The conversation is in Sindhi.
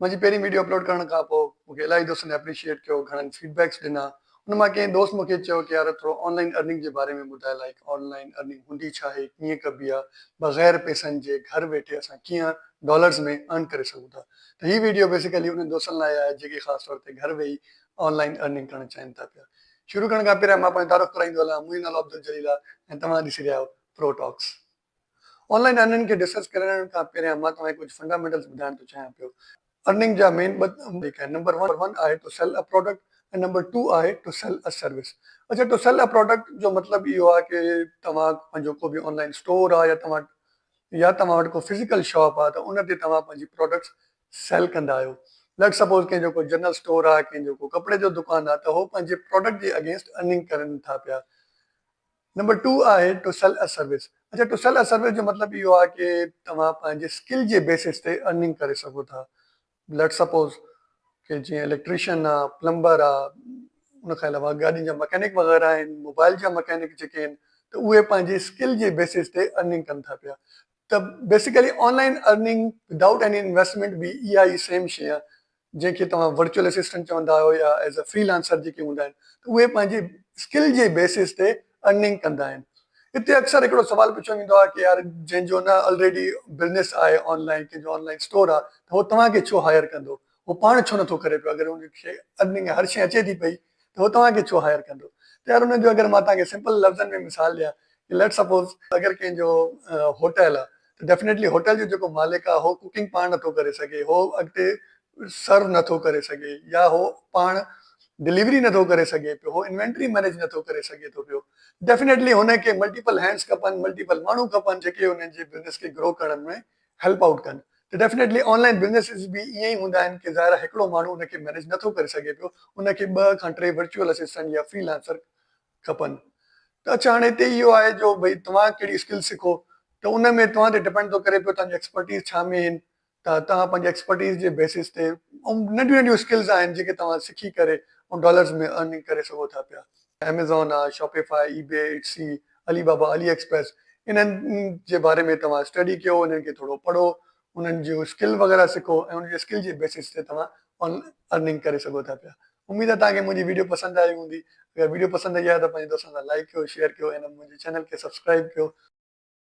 منهنجي پهرين ويڊيو اپلوڊ ڪرڻ کان پوء مون کي الاهي دوستن اپريشيئيٽ ڪيو، گهڻن فيڊ بيڪس ڏنا. ان مان ڪنهن دوست مون کي چيو ڪي يار ٿورو آن لائين ارننگ جي باري ۾ ٻڌاء لائيڪ آن لائين ارننگ هوندي ڇا آهي، ڪيئن ڪبي آهي، بغير پئسن جي گهر ويٺي اسان ڪيئن ڊالرز ۾ ارن ڪري سگهون ٿا. ته هي ويڊيو بيسيڪلي انهن دوستن لاء آهي جيڪي خاص طور تي گهر ويهي آن لائين ارننگ ڪرڻ چاهين ٿا پيا. شروع ڪرڻ کان پهريان مان پنهنجو تعارف ڪرائيندو هلان، منهنجو نالو عبدالجليل آهي ۽ توهان ڏسي رهيا آهيو پرو ٽاڪس. آن لائين ارننگ کي ڊسڪس ڪرڻ کان پهريان مان توهان کي ڪجهه فنڊامينٽلز ٻڌائڻ ٿو چاهيان پيو. ارننگ جا مين ٻه طريقا آهن، نمبر ون آهي to sell a product ۽ number two آهي ٽو سيل ا سروس. اڇا ٽو سيل ا پراڊڪٽ جو مطلب اهو آهي ڪي توهان پنهنجو ڪو به آن لائين اسٽور آهي يا توهان يا توهان وٽ ڪو فزيڪل شاپ آهي ته ان تي توهان پنهنجي پراڊڪٽس سيل ڪندا آهيو. ليٽ سپوز ڪنهن جو ڪو جنرل اسٽور آهي ڪنهن جو ڪو ڪپڙي جو دڪان آهي ته هو پنهنجي پراڊڪٽ جي اگينسٽ ارننگ ڪرن ٿا پيا. نمبر ٽو آهي ٽو سيل ا سروس. اڇا ٽو سيل ا سروس جو مطلب اهو آهي ڪي توهان پنهنجي اسڪل جي بيسس تي ارننگ ڪري سگهو ٿا. ليٽ سپوز ڪي جيئن اليڪٽريشن آ، پلمبر آ، ان کان علاوه گاڏين جا مڪينڪ وغيره آهن، موبائل جا مڪينڪ جيڪي آهن ته اهي پنهنجي اسڪل جي بيسس تي ارننگ ڪن ٿا پيا. ته basically online earning without any investment به اها ئي سيم شيء آهي جنهن کي توهان ورچوئل اسسٽنٽ چوندا آهيو يا ايز ا فري لانسر جيڪي هوندا آهن ته اهي پنهنجي اسڪل جي بيسس تي ارننگ ڪندا آهن. هتي اڪثر هڪڙو سوال پڇيو ويندو آهي ڪي يار جنهن جو نه الريڊي بزنس آهي آن لائين ڪنهن جو آن لائين اسٽور آهي ته هو توهان کي ڇو هائر ڪندو هو پاڻ ڇو نٿو ڪري پيو اگر ان کي ارننگ هر شيء اچي ٿي پئي ته هو توهان کي ڇو هائر ڪندو ته يار ان جو اگر مان توهان کي سمپل لفظن ۾ مثال ڏيان ڪي ليٽ سپوز اگر ڪنهن جو هوٽل آهي ته ڊيفنيٽلي هوٽل جو جيڪو مالڪ آهي هو ڪوڪنگ پاڻ نٿو ڪري سگهي هو اڳتي سرو نٿو ڪري سگهي يا هو پاڻ ڊليوري نٿو ڪري سگهي پيو هو انوينٽري مينيج نٿو ڪري سگهي ٿو پيو ڊيفنيٽلي هن کي ملٽيپل هينڊس کپن ملٽيپل ماڻهو کپن جيڪي هن جي بزنس کي گرو ڪرڻ ۾ هيلپ آئوٽ ڪن ته ڊيفنيٽلي آن لائن بزنسز به ائين ئي هوندا آهن ڪي ظاهر آهي هڪڙو ماڻهو ان کي مينيج نٿو ڪري سگهي پيو ان کي ٻه کان ٽي ورچوئل اسسٽنٽ يا فري لانسر کپن ته اڇا هاڻي هتي اهو آهي جو ڀئي توهان ڪهڙي اسڪل سکو ته ان ۾ توهان تي ڊپينڊ ٿو ڪري پيو توهان جي ايڪسپرٽيز ڇا ۾ آهن ته توهان پنهنجي ايڪسپرٽيز جي بيسس تي ۽ ننڍيون ننڍيون اسڪلز آهن جيڪي توهان سکي ڪري ۽ ڊالرز ۾ ارننگ ڪري سگهو ٿا پيا. ايميزون آ، Shopify, eBay, Etsy, Alibaba, AliExpress انهن جي باري ۾ توهان اسٽڊي ڪيو انهن کي ٿورو پڙهو انهن جو اسڪل وغيره سکو ۽ انهن جي اسڪل جي بيسس تي توهان آن ارننگ ڪري سگهو ٿا پيا. اميد آ توهان کي منهنجي ويڊيو پسند آئي هوندي اگر ويڊيو پسند آئي آهي ته پنهنجي دوستن سان لائيڪ ڪيو شيئر ڪيو ۽ منهنجي چينل کي سبسڪرائيب ڪيو.